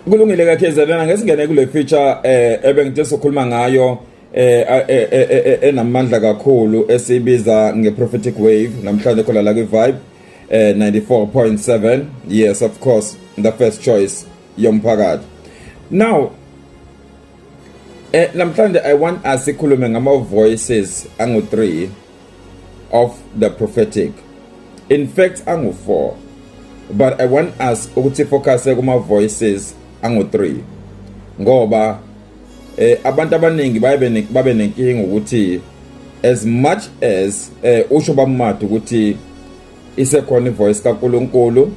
Kulungile ke KZN, ngesingene kule feature ebengithe sokhuluma ngayo enamandla kakhulu esibiza nge-prophetic wave namhlanje khona la kwi-Vibe 94.7. Yes, of course, the first choice yomphakathi. Now namhlanje I want us sikhulume ngama voices angu 3 of the prophetic, in fact angu 4, but I want us ukuthi focus kuma voices angu 3 ngoba abantu abaningi baye babe nenkinga ukuthi as much as usho bamade ukuthi isekhona ivoice kaNkuluNkulu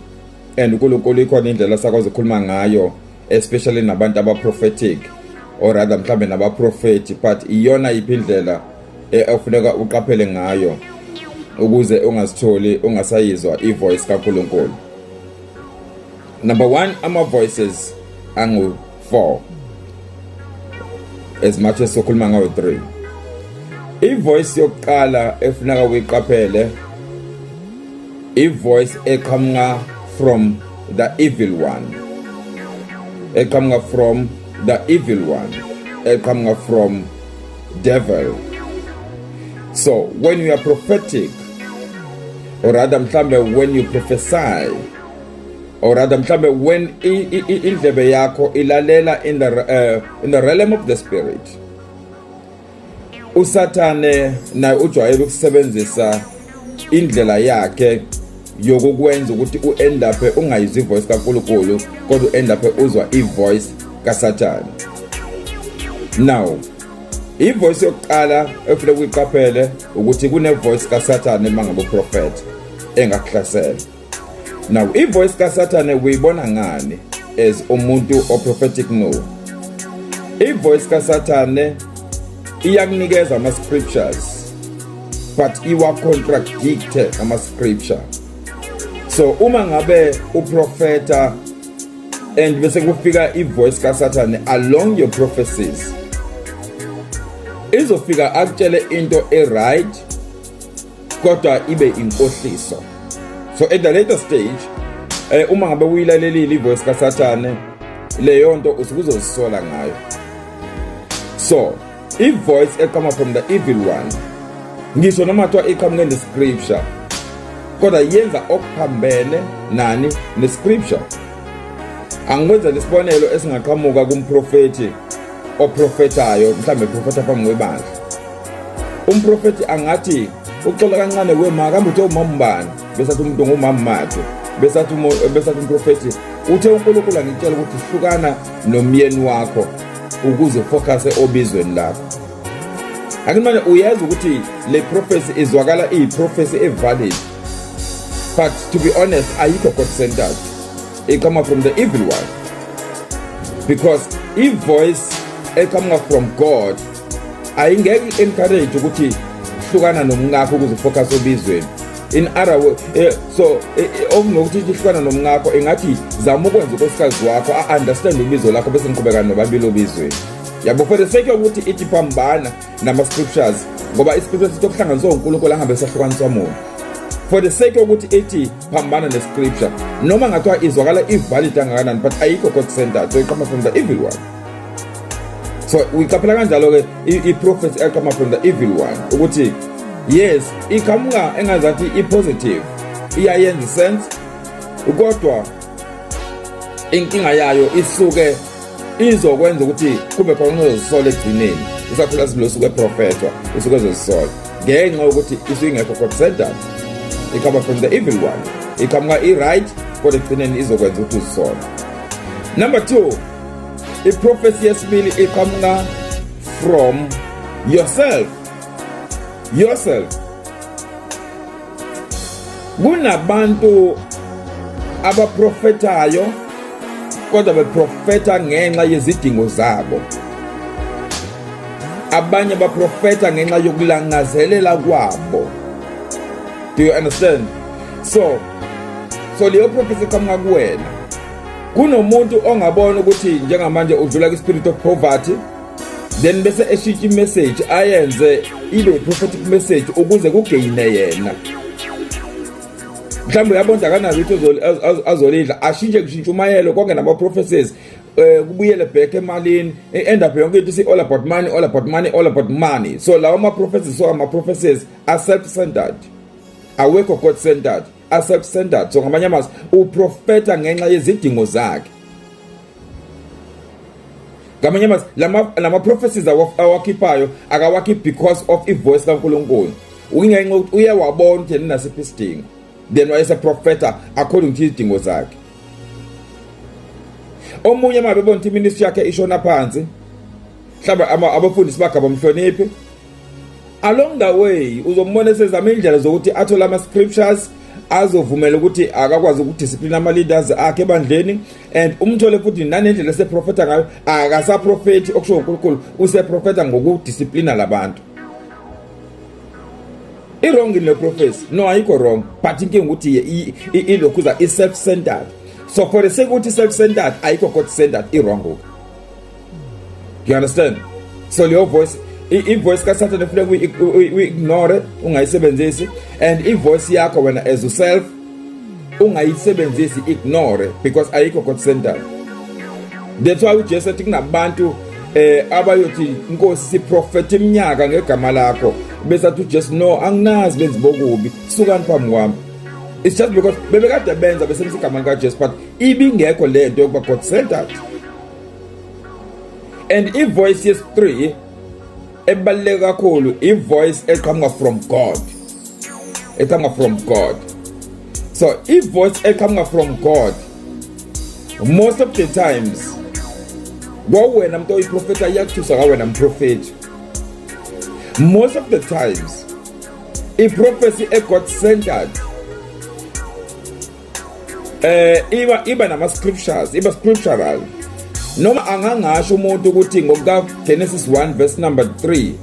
and uNkulunkulu ikhona indlela sakwazi ukukhuluma ngayo, especially nabantu aba-prophetic or rather mhlambe nabaprofeti, but iyona yiphi indlela ofuneka uqaphele ngayo ukuze ungasitholi ungasayizwa ivoice kaNkuluNkulu? Number 1, ama voices angu 4, as much as sokhuluma ngawo 3. Ivoice yokuqala efuneka uyiqaphele, ivoice eqhamuka from the evil one, eqhamuka from the evil one, eqhamuka from devil. So when you are prophetic, or rather mhlambe when you prophesy, or rather mhlambe when indlebe yakho ilalela in the realm of the spirit, uSathane naye ujwayele ukusebenzisa indlela yakhe yokukwenza ukuthi u-end up ungayizwa ivoice kaNkulunkulu kodwa u-end up uzwa ivoice kaSathane. Now ivoice yokuqala efanele kuyiqaphele ukuthi kune voice kaSathane mangabe uprofet engakuhlasela. Now ivoice kaSathane uyibona ngani as umuntu o-prophetic? No, ivoice kaSathane iyakunikeza ama scriptures but iwa contradict ama scripture. So uma ngabe uprofeta and bese kufika ivoice kaSathane along your prophecies, izofika akutshele into e-right kodwa ibe inkohliso. So at the later stage uma ngabe uyilalelile ivoice kaSathane, leyo nto usuke uzozisola ngayo. So ivoice eqhamuka from the evil one, ngisho noma kuthiwa iqhamuke ne-scripture, kodwa yenza okuphambene nani? Ne-scripture. Angikwenza lesibonelo esingaqhamuka kumprofeti oprofetayo, mhlawumbe eprofeta phambi kwebandla. Umprofeti angathi, "Uxola kancane wema, kambe uthe umama ubani?" Bese athi umuntu ngumama makhe, bese athi umprofeti, "Uthe uNkulunkulu angitshela ukuthi hlukana nomyeni wakho ukuze ufocus obizweni lakho." Ake manje uyazi ukuthi le prophecy izwakala iyi-prophecy evalid, but to be honest ayikho God centered, iqhamuka from the evil one, because i-voice eqhamuka from God ayingeke encourage ukuthi hlukana nomngakho ukuze ufocus obizweni. In other way, so okunokuthi ithi hlukana nomngakho, ingathi zama ukwenza unkosikazi wakho a-understand ubizo lakho bese niqhubeka nobabili obizweni, yabo, for the sake yokuthi ithi phambana nama-scriptures, ngoba iscripture sithi okuhlanganiswa uNkulunkulu angabe sahlukaniswa muntu. For the sake yokuthi ithi phambana ne-scripture, noma ngathiwa izwakala ivalid kangakanani, but ayikho God centered, so iqhamuka from the evil one. So uyiqaphela kanjalo-ke i-prophecy eqhamuka from the evil one ukuthi yes, iqhamuka engazathi i-positive, iyayenza sense, kodwa inkinga yayo isuke izokwenza ukuthi kube khona ozozisola ekugcineni. Isakhula silo suke eprofethwa isuke ezozisola ngenxa yokuthi isuke ingekho God centered, iqhamuka from the evil one. Iqhamuka i-right kodwa ekugcineni izokwenza ukuthi uzisole. Number 2, iprophecy yesibili iqhamuka from yourself, yourself. Kunabantu abaprofetayo kodwa beprofeta ngenxa yezidingo zabo. Abanye baprofeta ngenxa yokulangazelela kwabo. Do you understand? So leyo prophecy iqhamuka kuwena. Kunomuntu ongabona ukuthi njengamanje udlula kwi-spirit of poverty, then bese eshintsha imessage ayenze ibe prophetic message ukuze kugaine yena. Mhlawumbe uyabona akanalo ukuthi azolidla, ashintshe kushintsha umayelo konke nama-prophecies. Kubuyele back emalini, end up yonke into isi all about money, all about money, all about money. So lawo ma prophecies, so ama prophecies are self centered, awekho God centered, are self centered. So ngamanye amazwi uprofeta ngenxa yezidingo zakhe. Ngamanye amazwi lama prophecies awakhiphayo akawakhiphi because of ivoice kaNkulunkulu, ungenxa ukuthi uyawabona ukuthi yena nasiphi isidingo, then wayeseprofeta according to izidingo zakhe. Omunye uma bebona ukuthi iministry yakhe ishona phansi, mhlawumbe abafundisi bakhe abamhloniphi, along the way uzombona esezama indlela zokuthi athole ama-scriptures azovumela ukuthi akakwazi ukudisciplina ama-leaders akhe ebandleni, and umthole futhi nanendlela eseprofetha ngayo, akasaprofethi okusho uNkulunkulu, useprofetha ngokudisciplina labantu. I-wrong in le prophecy? No, ayikho wrong, but inkinga ukuthi ilokhuza i-self-centered. So for the sake ukuthi self-centered, ayikho God-centered, i-wrong. Do you understand? So leyo voice, i-voice kaSathane kufuneka uyi-ignore, ungayisebenzisi, and i-voice yakho wena as yourself ungayisebenzisi, ignore, because ayikho God centered. That's why uJesu ethi kunabantu abayothi, "Inkosi, siprofet iminyaka ngegama lakho," bese athi uJesu, "No, anginazi, benzi bokubi, sukani phambi kwami." It's just because bebekade benza besebenzisa igama likaJesu, but ibingekho lento yokuba God centered. And i-voice yes3 ebaluleke kakhulu, i-voice eqhamuka from God, eqhamuka from God. So i-voice eqhamuka from God, most of the times kwawena umuntu oyiprofeta iyakuthusa kawena mprofeti. Most of the times i-prophecy e-God centered iba nama scriptures, iba scriptural. Noma angangasho umuntu ukuthi ngokuka Genesis 1 verse number 3,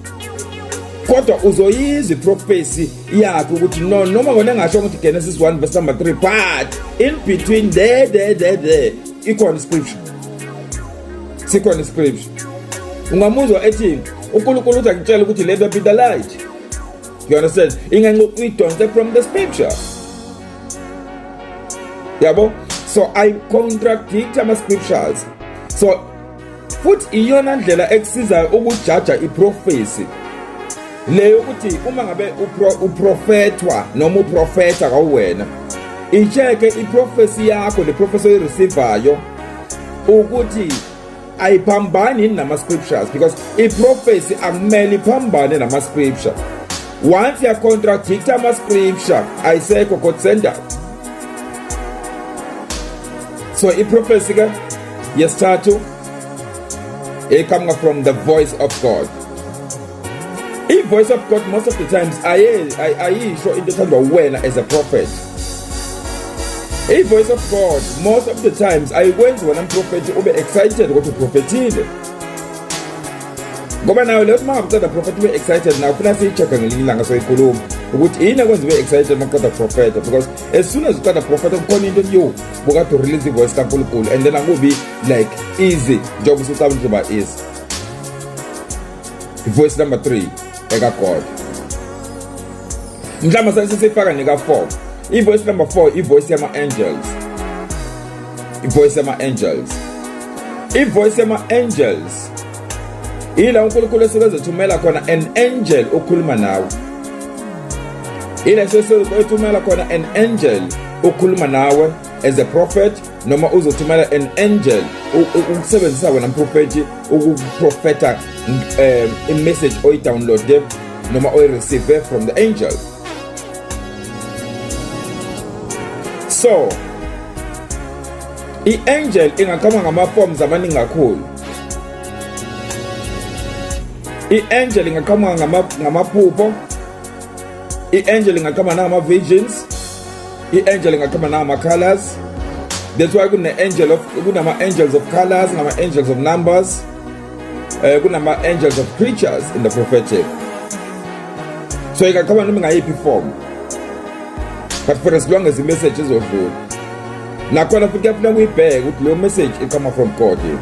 kodwa uzoyizwa iprophecy yakhe ukuthi no, noma kona engasho ukuthi Genesis 1 verse number 3, but in between there there there there ikhona scripture, sikhona scripture. Ungamuzwa ethi uNkulunkulu uthi akutshela ukuthi let there be the light. You understand? Ingenxa uyidonse from the scripture, yabo. So I contradict ama scriptures. So futhi iyona ndlela ekusizayo ukujaja iprophecy leyo, ukuthi uma ngabe uprofethwa noma uprofetha kawena, icheke iprophecy yakho, le prophecy oyireceivayo, ukuthi ayiphambani yini nama scriptures, because iprophecy akumele iphambane nama scripture. Once ya contradict ama scripture, ayisekho God centered. So iprophecy ke yesithathu eqhamuka from the voice of God. I-voice of God most of the times ayisho into ethandwa wena as a prophet. I-voice of God most of the times ayikwenzi wena mprofethi ube excited ukuthi uprofethile, ngoba nayo leyo uma ngabe uqeda prophet ube excited nayo, ufuna siyi-check-a ngelinye ilanga, soyikhuluma ukuthi yini ekwenza ube excited uma uqeda profeta, because as soon as uqeda profeta kukhona into yo bukade urelease ivoice kaNkulunkulu, and then akubi like easy njengoba usucabanga ukuthi uzoba easy. Voice number 3 eka-God, mhlawumbe sesifaka neka-4. I-voice number 4, i-voice yama-angels, i-voice yama-angels, i-voice yama-angels ila uNkulunkulu esuke ezethumela khona an angel ukukhuluma nawe, ila esuke ethumela khona an angel ukukhuluma nawe as a prophet, noma uzothumela an angel ukusebenzisa wena mprofethi ukuprofeta i-message oyidownloade noma oyireceive from the angel. So i-angel ingaqhamuka ngama-forms amaningi kakhulu. I-angel ingaqhamuka ngamaphupho, i-angel ingaqhamuka nangama-visions, i-angel ingaqhamuka nangama-colors. That's why kune-angel of kunama-angels of colors, nama-angels of numbers, kunama-angels of creatures in the prophetic. So ingaqhamuka noma ingayiphi form, but for as long as i-message izodlula, nakhona futhi kuyafuneka uyibheke ukuthi leyo message iqhamuka from God yini.